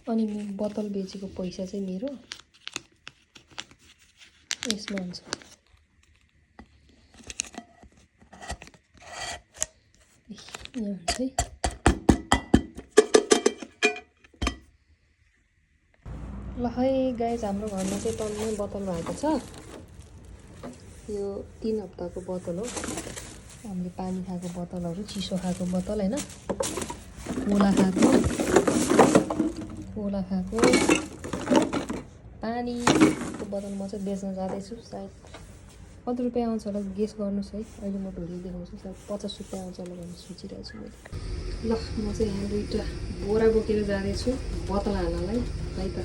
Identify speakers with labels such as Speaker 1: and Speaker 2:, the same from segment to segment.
Speaker 1: अनि बोतल बेचेको पैसा चाहिँ मेरो यसमा हुन्छ। यहाँ हुन्छ है। ल है गाइज, हाम्रो घरमा चाहिँ टन्नै बोतल भएको छ। यो 3 हप्ताको बोतल हो। हामीले पानी खाएको बोतलहरू, चिसो खाएको बोतल हैन, कोला खाएको पानीको बोतल म चाहिँ बेच्न जाँदैछु। सायद कति रुपियाँ आउँछ होला गेस गर्नुहोस् है। अहिले म ढोली देखाउँछु, सायद 50 रुपियाँ आउँछ होला भन्ने सोचिरहेको छु मैले। ल म चाहिँ यहाँ 2टा बोरा बोकेर जाँदैछु बोतल हाल्नलाई है त।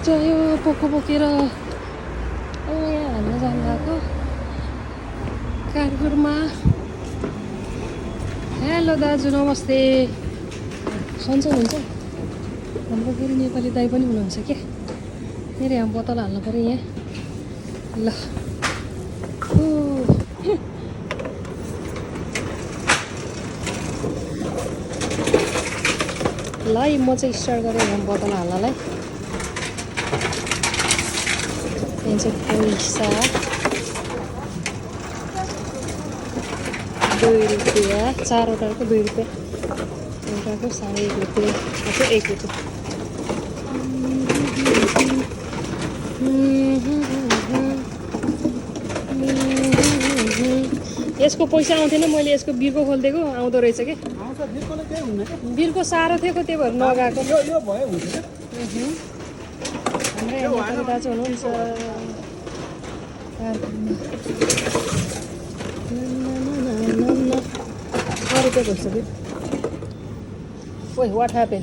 Speaker 1: यो पोको बोकेर यहाँ हाल्न जानु भएको कारपुरमा। हेलो दाजु, नमस्ते। सन्चै हुन्छ? हाम्रो फेरि नेपाली दाइ पनि हुनुहुन्छ क्या। फेरि यहाँ बोतल हाल्नु पऱ्यो यहाँ। ल ल है, म चाहिँ स्टार्ट गरेँ यहाँ बोतल हाल्नलाई। यहाँ चाहिँ पैसा 2 रुपियाँ, 4वटाको 2 रुपियाँ, एउटाको 1.5 रुपियाँ, अथवा 1 रुपियाँ। यसको पैसा आउँथेन, मैले यसको बिर्को खोलिदिएको आउँदो रहेछ कि। बिर्को साह्रो थियो, त्यही भएर नगएको। हाम्रो यहाँ दाजु हुनुहुन्छ। 6 रुपियाँ भइसक्यो। ओइ, वाट ह्यापेन?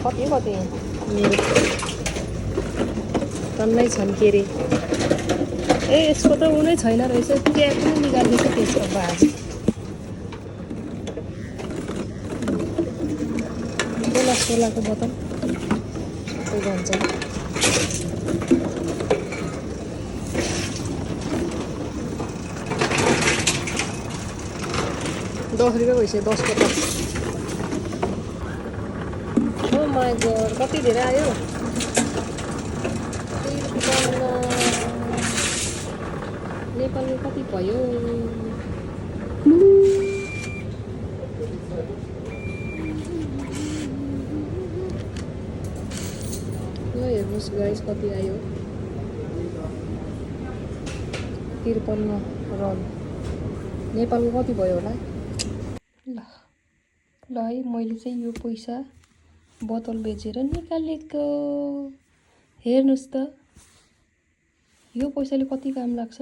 Speaker 1: कति मेरो टन्नै छन् के अरे। ए यसको त उनै छैन रहेछ, ट्याग पनि निकालिदिएको त्यसको बाज। सोलाको बोतल सबै भन्छ। 10 रुपियाँ भइसक्यो, 10 बोतल। ओ माई गड, कति धेरै आयो। नेपालमा कति भयो? ल हेर्नुहोस् गाइस कति आयो। 53 रन। नेपालको कति भयो होला? ल है, मैले चाहिँ यो पैसा बोतल बेचेर निकालेको। हेर्नुहोस् त, यो पैसाले कति काम लाग्छ।